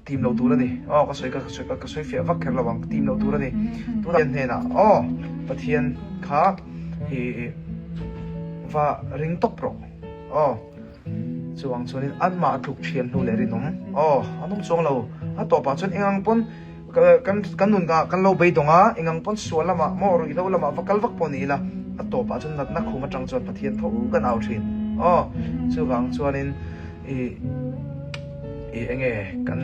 Tim lo tur a ni. Aw, ka sawi ka sawi ka sawi fiah vak kher lo ang. Tim lo tur a ni. Tunah hian hnenah aw Pathian kha i va ring tawp rawh. Aw, chuvang chuanin anmah a tluk thian hnu leh rinawm. Aw, an awm chuang lo. A tawpah chuan eng ang pawn kan kan nun ah kan lo beidawng a, eng ang pawn sual lamah maw ruihhlo lamah va kal vak pawh ni ila, a tawpah chuan natna khum atang chuan Pathian tho kan au thin. Aw, chuvang chuanin i i enge kan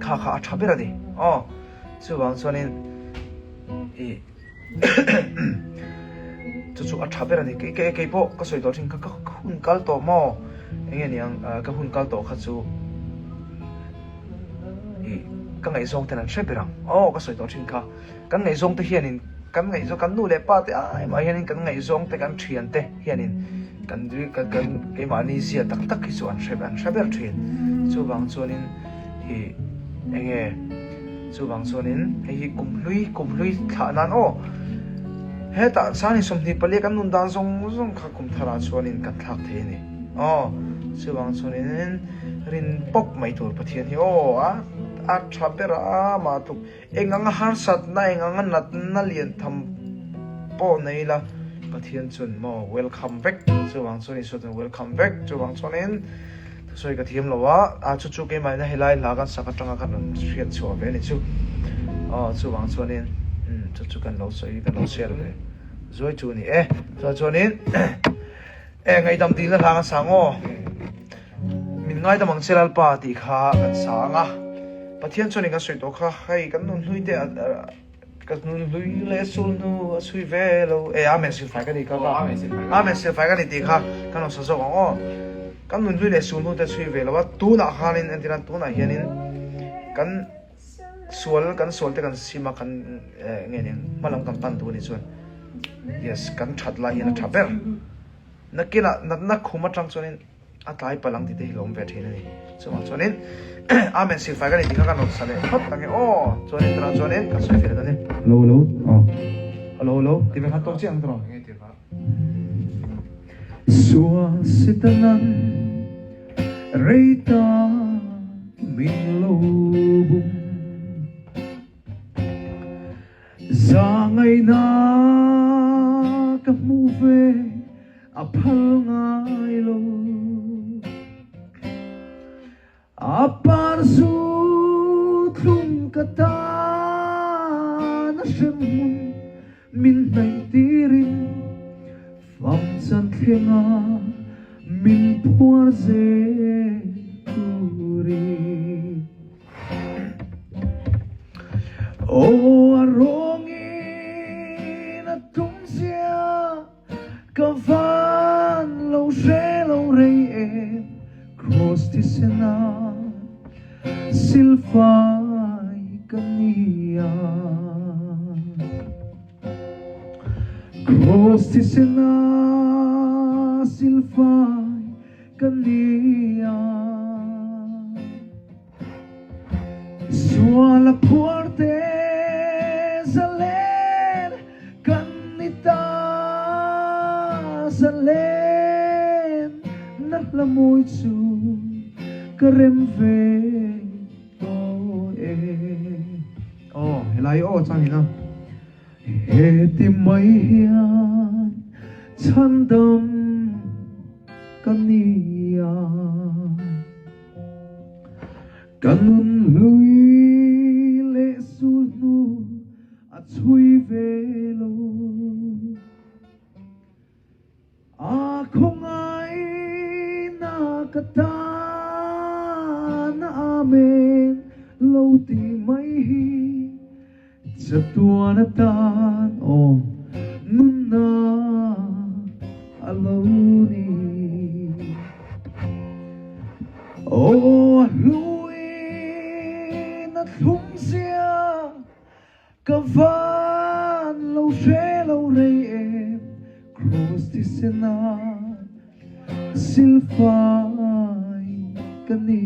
kha kha a tha ber a ni aw chuvang chuanin i chu chu a tha ber a ni kei kei kei pawh ka sawi tawh thin kha ka hun kal tawh maw enge niang ka hun kal tawh kha chu i ka ngaihzawng ten an hre ber ang aw ka sawi tawh thin kha kan ngaihzawng te hianin kan ngaihzawng kan nu leh pa te ai mah hianin kan ngaihzawng te kan thian te hianin kan kan kan keimahni zia tak tak hi chu an hre an hre ber thin chuvang chuanin ih enge chuvang chuanin hei hi kum hlui kum hlui thlah nan aw hetah sangni 24 kan nun dan zawng zawng kha kum tharah chuanin kan thlak thei a ni aw chuvang chuanin rin pawp mai tur Pathian hi aw a a tha ber a amah tluk Eng anga harsatna, eng anga natna lian tham pawh nei ila, Pathian chuan maw welcome vek, chuvang chuan Isua chuan welcome vek, chuvang chuanin thusawi ka thiam lo a, a chu chu keimahina helai hla kan sak atanga kan rawn hriat chhuah ve a ni chu, aw chuvang chuanin umm chu chu kan lo sawi kan lo share ve zuai chu a ni e, chuan chuanin e ngaihdam dilna hla kan sang aw. Min ngaidam ang che Lalpa tih kha kan sa ang a, Pathian chuan in kan sawi tawh kha, hei kan nun hlui te ka nun hlui leh sul hnu a chhui ve lo e Amen silfai ka ni kha ka Amen silfai ka ni tih kha kan rawn sa zawk ang aw. Kan nun hlui leh sul hnu te a chhui ve lo a, tunah khanin entirna tunah hianin kan sual kan sual te kan sim a kan nge ning hmalam kan pan duh a nih chuan yes kan that lai hian a tha ber. Nakinah natna khum atang chuanin a tlai palh ang tih te hi lo awm ve thin a ni. Chuvang chuanin Amen silfai ka ni tih kha kan rawn sa leh phawt ang e aw. Chuanin tunah chuanin kan sawi fel dawn e. Hello hello aw hello hello ti ve kha tawk chiah ang tawh. Sual sitanan rei ta min lo bum. Zahngaihna ka hmuh ve a phal ngai lo. A par zu thlum ka tan a hremhmun min hnaih tirin fam chan thlenga min phuar zel turin. Aw a rawngin a tum zia ka van lo hre lo rei em Cross thisena silfai ka nia Cross thisena silfai ka nia. Sual a phuar te zalen kan ni ta zalen na hla mawi chu ka rem ve tawh e. Aw helai aw chang ina. Heti mai hian chhandam ka nia. Ka nun hlui leh sul hnu a chhui ve lo. A khawngaihna ka tan a Amen lo ti mai hi chatuan atan aw nunna a lo ni. Aw a hluin a thlum zia ka van lo hre lo rei em Cross thisena silfai ka ni.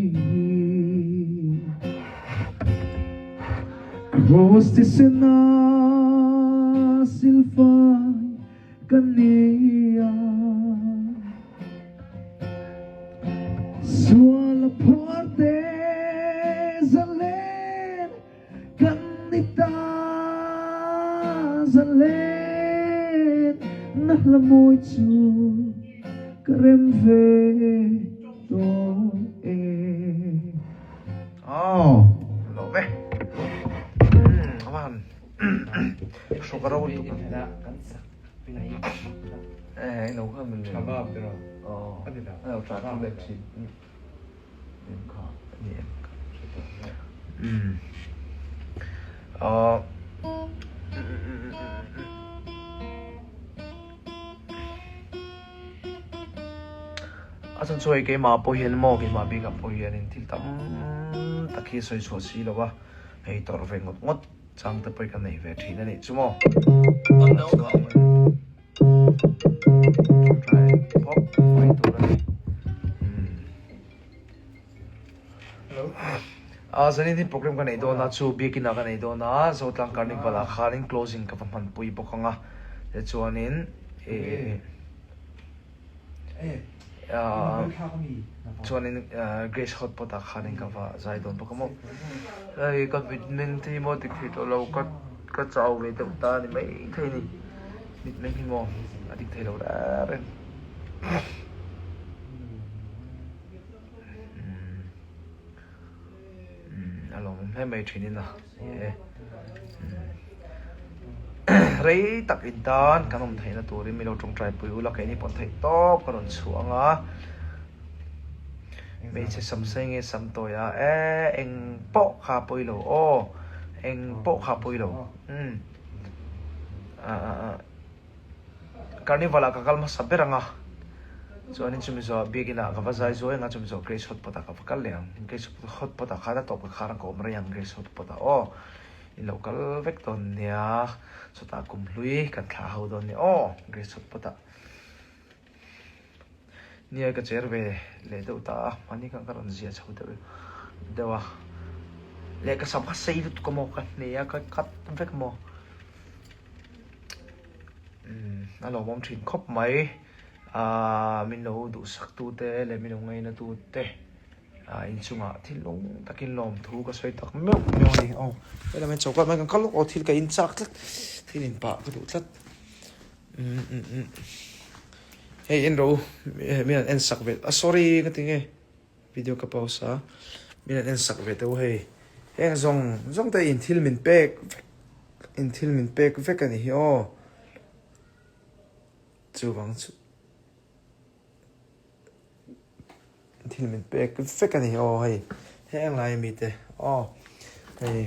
Cross thisena silfai ka ni a. Sual a phuar te. Hla mawi chu ka rem ve tawh e. Aww lawm e aman hrawk a ro lutuk eh ilo kha min aw a lo tha thu leh thin em kha ni em kha um aw A chhan chu hei keimah pawh hian maw keimah bikah pawh hianin thil tam tak hi sawi chhuah si lo a, hei tawrh ve ngawt ngawt chang te pawh hi ka nei ve thin a nih chu maw. Try phawp mai tur a ni. A zanin hi program ka nei dawn a chu biakin ah ka nei dawn a Zotlang Carnival ah khanin closing ka va hmanpui bawk ang a tichuanin ih chuanin Grace Hotpot ah khanin ka va zai dawn bawk a maw hei ka mitmeng te hi maw dik thei tawh lo ka ka chau ve deuh ta a ni maithei a ni mitmeng hi maw a dik thei lo reng reng. A lawmawm hle mai thin in a ni e. Rei tak in tan kan awm theihna turin mi lo tawngtai pui ula keini pawh theih tawp ka rawn chhuah ang a. Hmeichhe sam sei nge sam tawi a e eng pawh kha pawi lo aw eng pawh kha pawi lo umm Carnival ah ka kal hmasa ber ang a, chuanin chumi zawhah biakin ah ka va zai zuai ang a, chumi zawhah Grace Hotpot ah ka va kal leh ang. Grace Hotpot ah khan a tawp ka khar ang ka awm rei ang Grace Hotpot ah aw. In lo kal vek dawn nia, chutah kum hlui kan thlah ho dawn nia aw Grace Hotpot ah. Nia ka cher ve leh deuh ta a, mahni khan ka rawn ziah chho deuh deuh a. Leh ka sam kha sei lutuk a maw, ka hne a, ka cut vek maw. A lawmawm thin khawp mai aaa min lo duhsak tu te leh min lo ngaina tu te aa inchungah thil lung takin lawmthu ka sawi tak meuh meuh a ni aw helai hian choka mai kan kal lawk aw thil ka in chak tlat thil in pah ka duh tlat umm umm umm hei en rawh u min han en sak ve a sorry ka ti nge. Video ka pause a, min han en sak ve teuh hei. Heng zawng zawng te in thil min pek vek, in thil min pek vek a ni hi aw. Chuvang chu thil min pek vek a ni hi aw hei. Heng lai mi te aw hei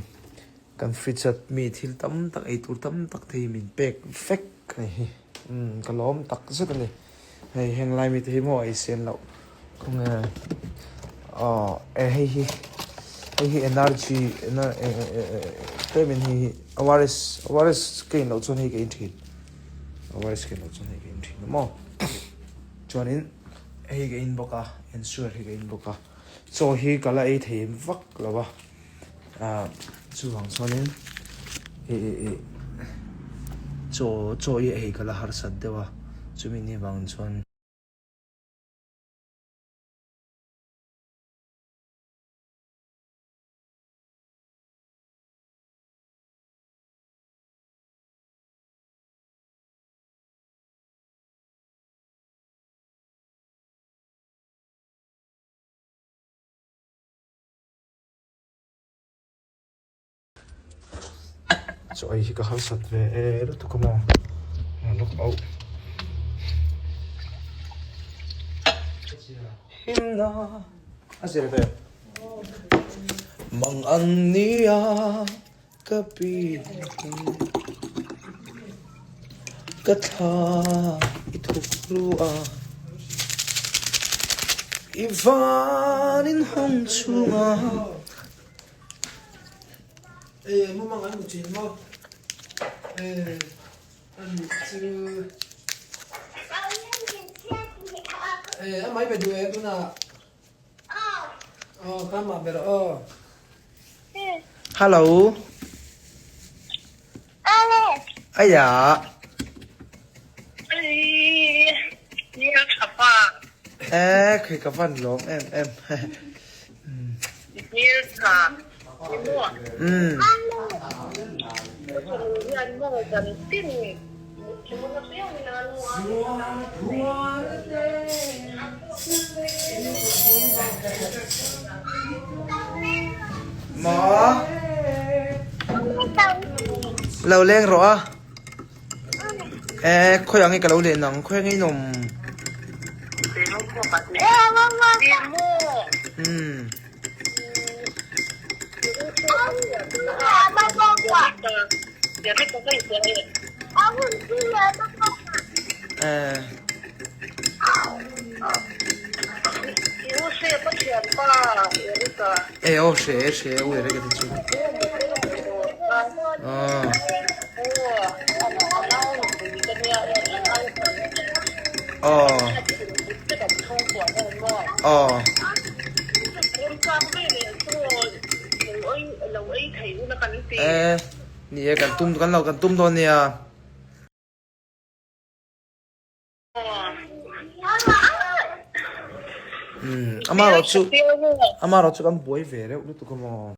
kan fridge a mi thil tam tak ei tur tam tak te hi min pek vek a ni hi. Umm ka lawm tak zet a ni. Hei heng lai mite hi maw ei sen loh khawnge aw e hei hi hei hi energy tlem in hei hi ORS ORS ka in loh chuan hei ka in thin ORS ka in loh chuan hei ka in thin a maw chuanin hei ka in bawk a ensure hi ka in bawk a chaw hi ka la ei thei vak lo a ah chuvang chuanin ih ih ih chaw chaw hi ei ka la harsat deuh a chumi ni vang chuan. Chaw ei hi ka harsat ve e lutuk a maw lawk auh himna a zir ve mang an nia ka pi ka thla i thuk ru a i vanin hawng chhunga. Ê mu mang an mu thin maw? Ê a nih chu. Ê a mai ve duh em tunah? Aw ka mah ber aw. Hello. Aya. Ê khi ka van lawm em em. Umm. Maw? Lo leng rawh a. Eh, khawi ang i ka lo len ang, khawi ang i nawm. Hmm. Eh. Eh, aw hre hre u Eric a ti chu. Ah. Aw. Aw. Eh, ni e kan tum kan lo kan tum dawn nia. Umm ama erawh chu ama erawh chu kan buai ve reuh lutuk a maw.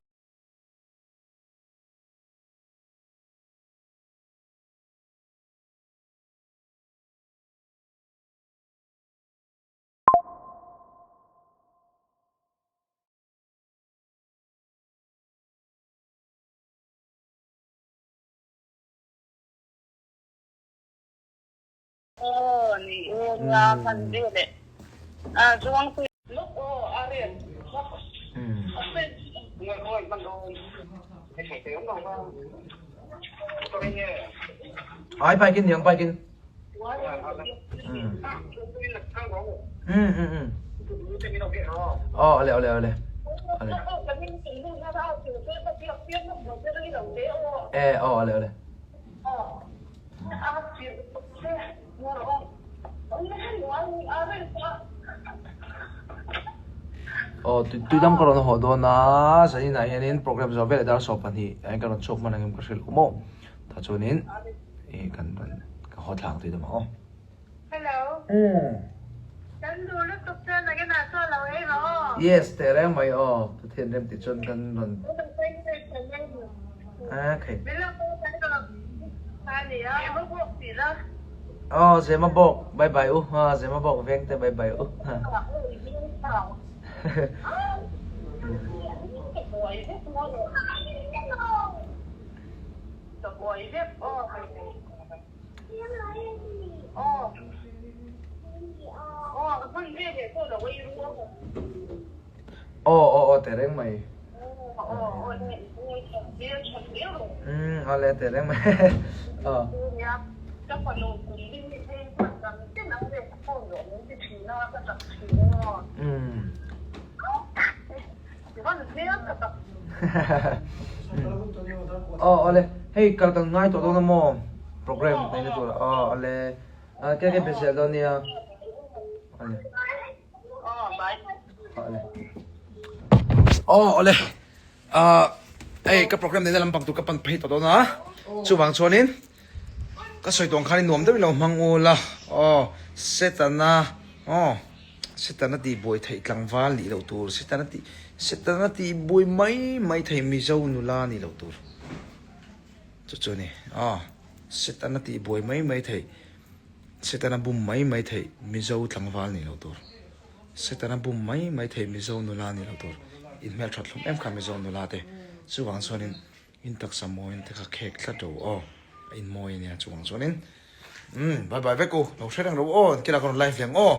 Ai bike in niang bike in. Um um um. Oh ale ale ale. Ale. Eh oh ale ale. Aw tui dam ka rawn haw dawn a zaninah hianin program zawh veleh dar 12 ah hian ka rawn chhuak hman angem ka hrilh maw tah chuanin ih kan rawn ka haw thlang tui dam ang aw. Hello. Kan duh lutuk chuan nakinah chuan lo ei rawh aw. Yes teh reng mai aw Pathian rem tih chuan kan rawn. Okay. Oh, Zema bawk. Bye bye u. Ha, Zema bawk veng te bye bye u. Aw aw aw teh reng mai. Umm aw le teh reng mai. Aw. Umm. Aw aw le hei kal kan ngai tawh dawn a maw program neihna tur aw aw le ke ke be zel dawn nia. Aw le. Aw awle ah hei ka program neihna lampang tur ka pan phei tawh dawn a chuvang chuanin ka sawi tawng khan i nuam deuhin lo hmang ul a aw setana aw setana tih buai theih tlangval nih loh tur setana tih setana tih buai mai mai thei mizo nula nih loh tur chu chu a ni aw setana tih buai mai mai theih. Setana bum mai mai theih Mizo tlangval nih loh tur. Setana bum mai mai theih Mizo nula nih loh tur. In hmelthat hlawm em kha Mizo nula te. Chuvang chuanin in taksa mawiin te kha khek tlat ro aw. A in mawi ania chuvang chuanin. Umm bye bye vek u. Lo hre reng ro aw. Kila ka rawn live leh ang aw.